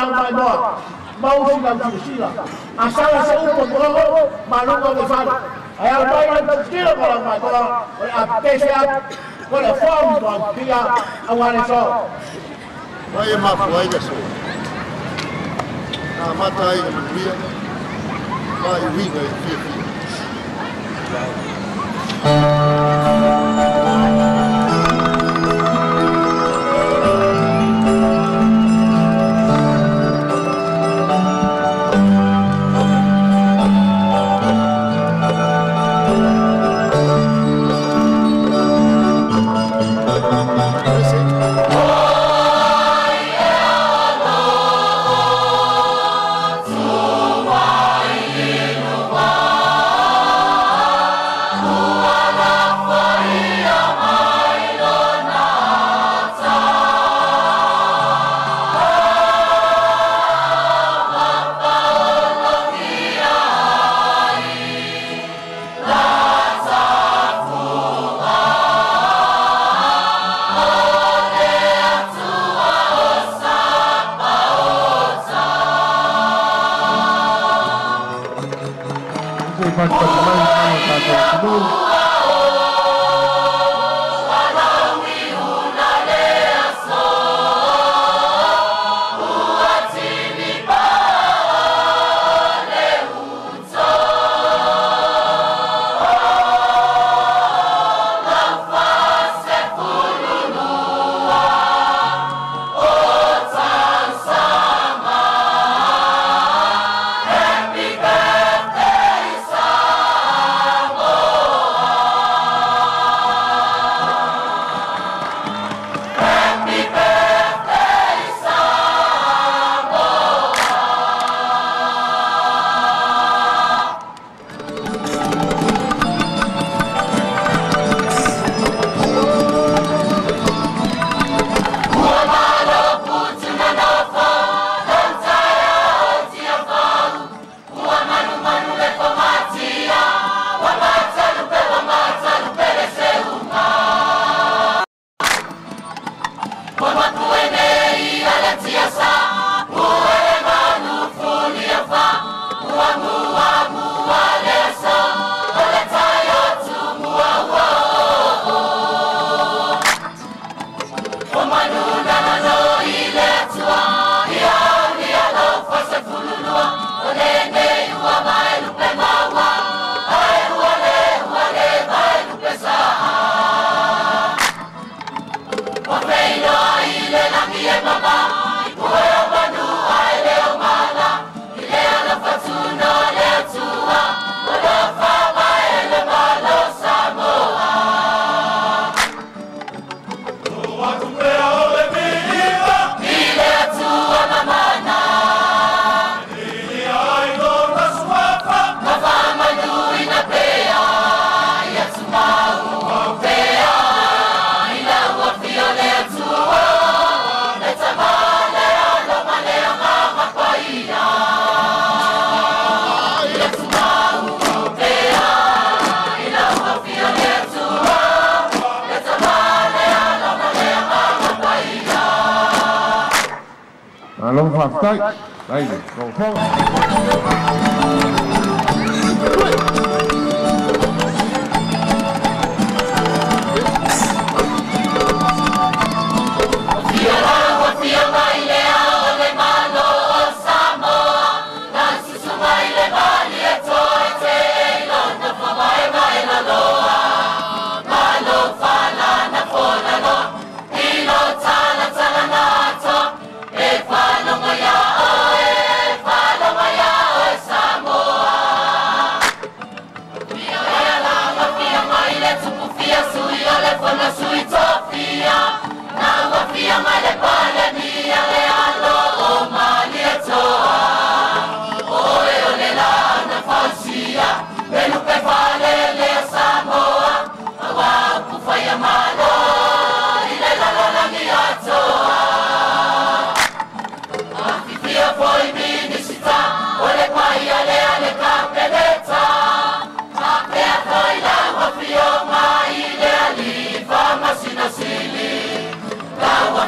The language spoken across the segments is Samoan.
lau mai moa mau si lau sila asala se upo mo malunga o fale ai ala mai lau sila ko lau mai moa o a pese a ko le form to pia a wale so mai ma fuai le so na mata ai na manuia mai winga e fia fia.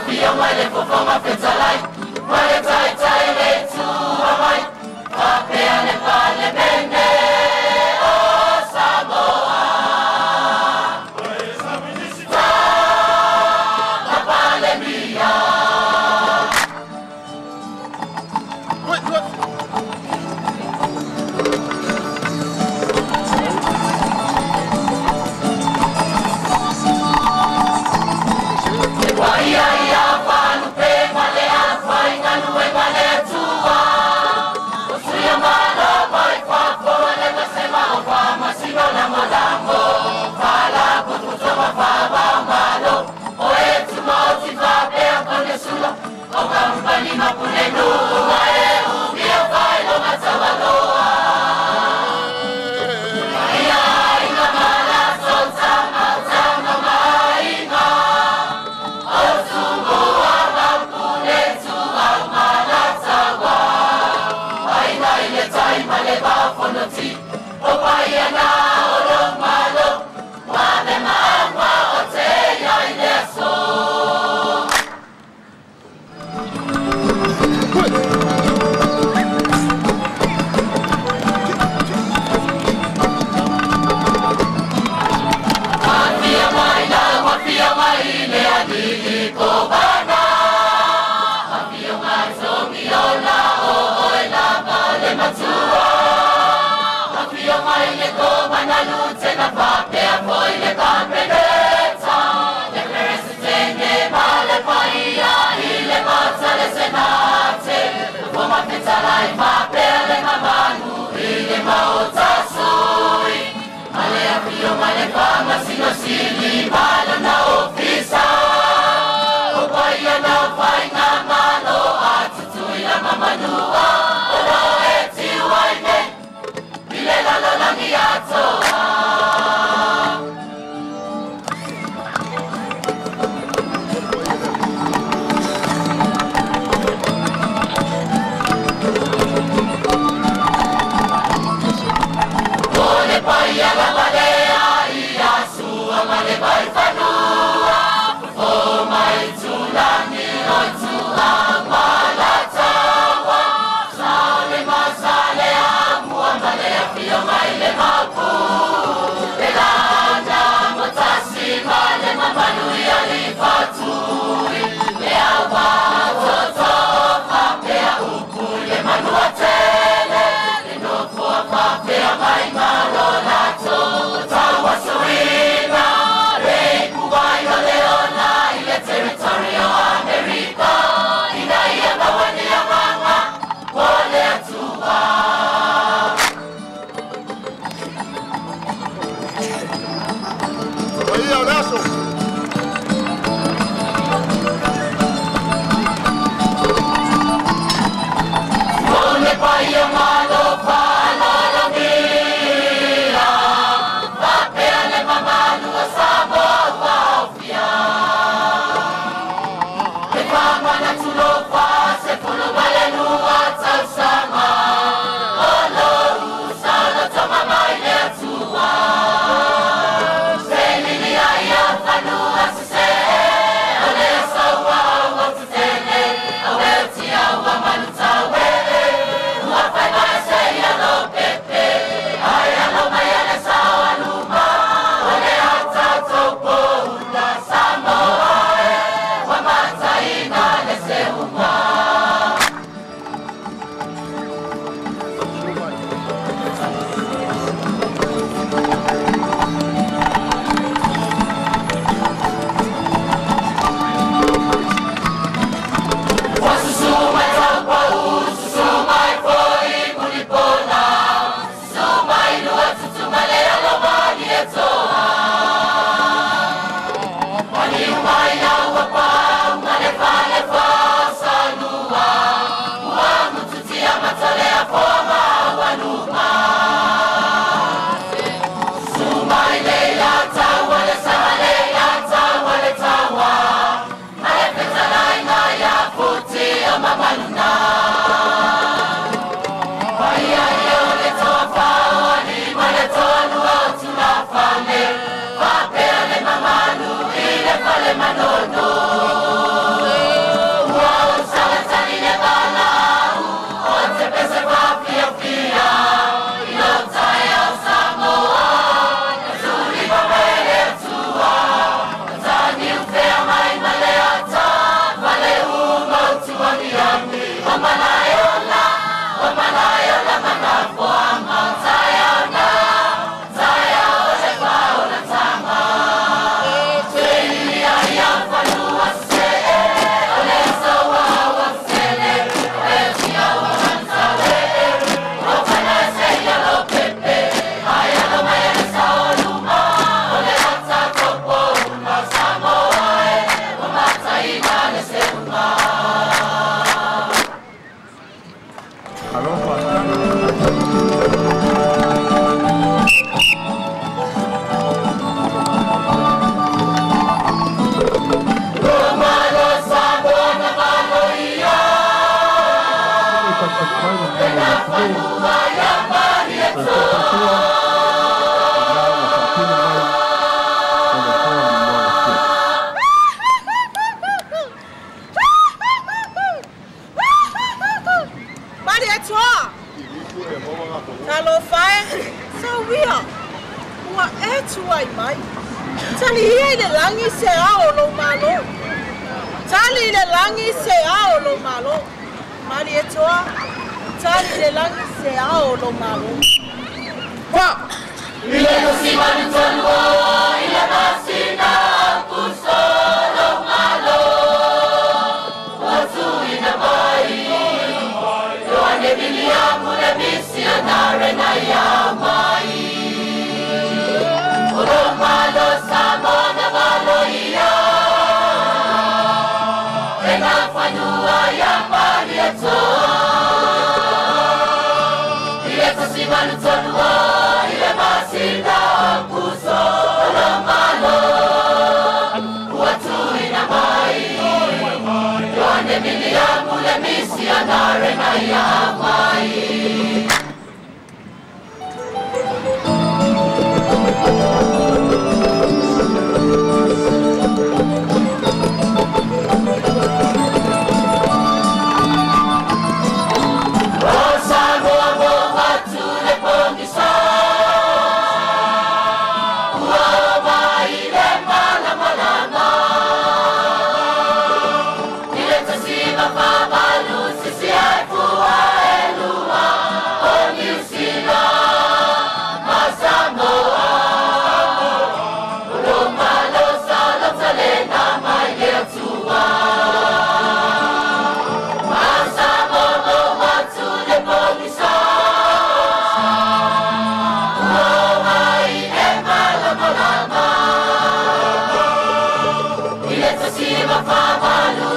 Fia mai le fofoga fetalai, mai le taitai.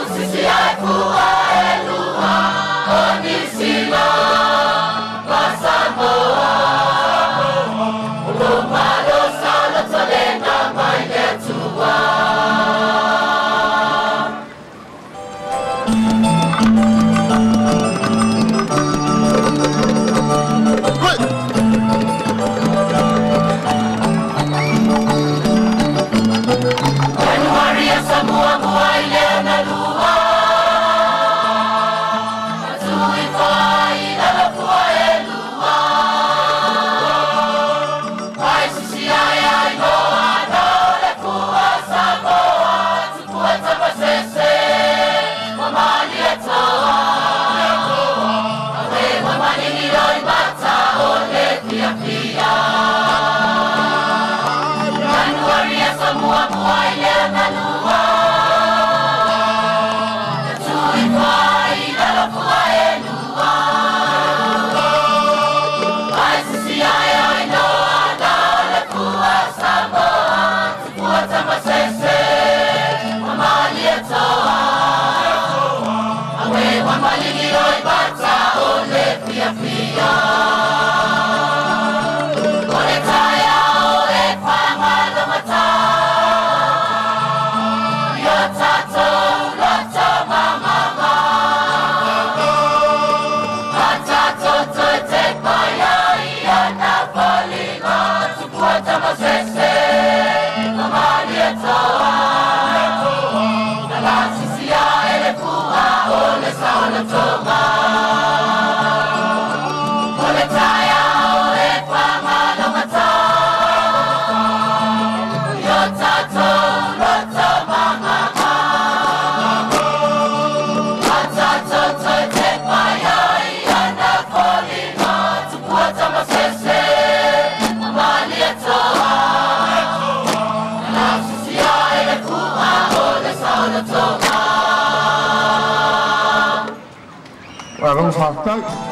Sisi Faafetai.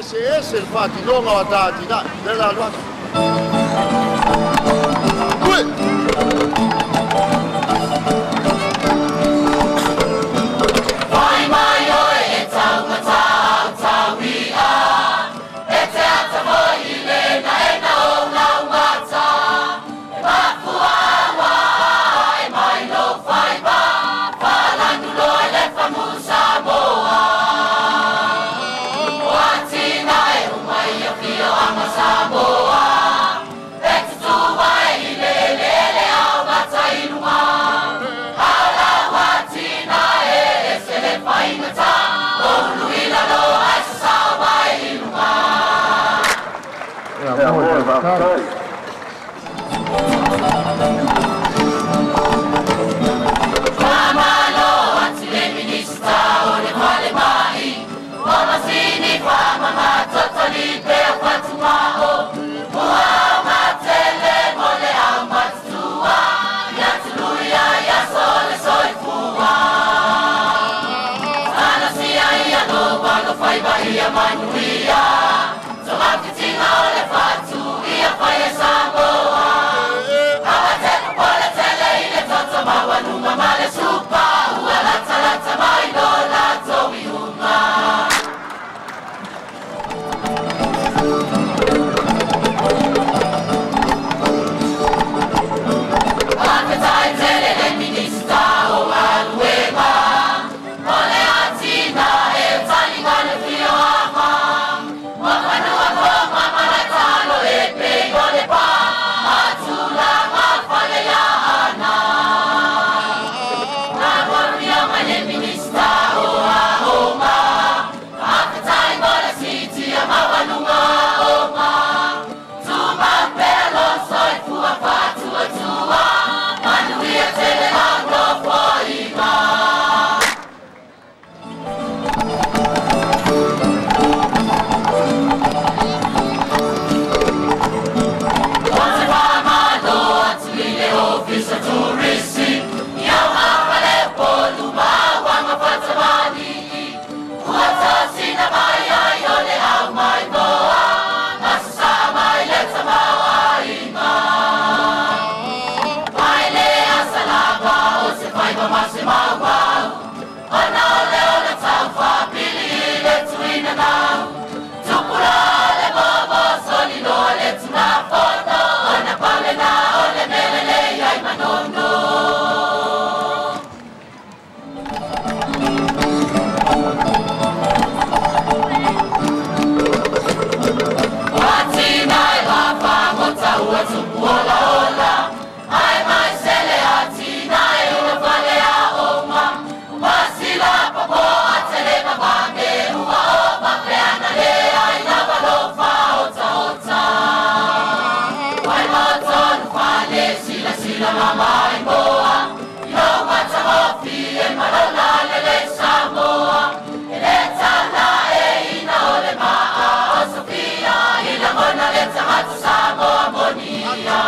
Ese ese le faatinoga o ata atinae le la alu atu. Ue! Vai mai oe e taumata au tauia, e te ata moi i le na e na o lau mata, e mafua aua e mai lo faiva, whalandu loa le famusa moa. O atina e umai a fio ama Samoa, e tutua e i le lele au mata i luma. Au lau atina e e se le whaingata, o ulu i lalo ai sa sao mai i luma. Ia mo e faafetai. Whamalo atu le minista o le whale mai, o masini whamama totoli pea whatumao, ua matele mo le au matutua, ia tuluia ia sole soifua. Talosia ia no walo whaiva ia manuia, Tō o le whatu ia whai e Samoa. Awa te popola tele i le toto maua numa ma le supa, ua lata lata mai lo lato i unga. Whakatai tele le minista o Aluema, o le atina e talinga le fio ama. Mafanua ko mamala talo e pe o le pa, atulanga whale ya ana. Ngā waria mai le minista o Aonga, whakatai mo le siti a maualunga o ngā. Tuma pea lo soifua whatua tua, manuia tele lau no foima. O te whamalo atu i le ofisa turisi, i au hapale polu maua whatamani. Ua tosina mai ai o le au mai moa, masasa mai le tamaoaiga. Mai le asalama o se faiva ma se maumau, ona o le ona taufa pili i le tuina nau. Tupula le momo soli loa le tunafono, ona pale na o le mele le iai manono. Atina e wafa mota ua tupu ola ola, ai mai sele atina e ua whale a oma. Wasila papo atele mavane ua o mapeana le ai lava lofa ota ota. Wai motonu whale sila sila mama i moa, i lo matahofi e malona lele Samoa. E le tala e ina o le maa o Sofia, i langona le tagata Samoa monia.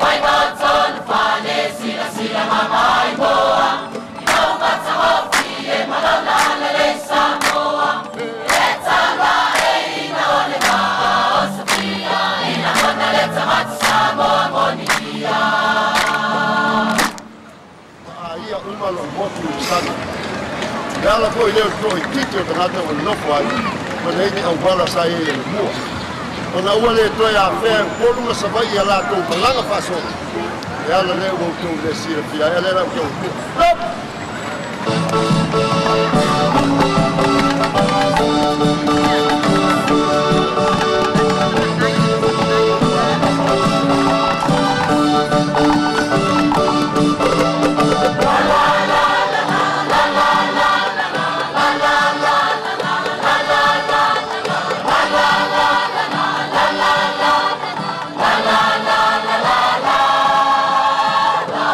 Wai motonu whale sila sila mama i moa, i lo matahofi e malona lele Samoa. E le tala e ina o le maa o Sofia, i langona le tagata Samoa monia. A ia uma lo motu i sana. Le ala foi leo toi titi o tagata o le nofo ai, ma nei ni au wala sa e le mua. Ona ua le toe a fea polu na savai ia latou malaga faasolo. E ala lea ua outou le silafia ai, a lea la outou pua. Stop! La la la la la la la la la la.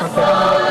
Alofa.